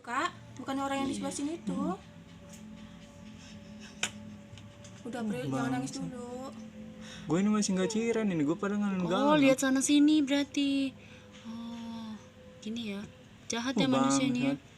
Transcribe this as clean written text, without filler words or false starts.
Kak, bukan orang yang di sebelah sini tuh. Udah, Pril, jangan nangis dulu. Gue ini masih nggak ciren ini, gue pada ngalun Oh, lihat sana sini berarti. Oh, gini ya. Jahat ya Oh, manusia ini ya. bangsat.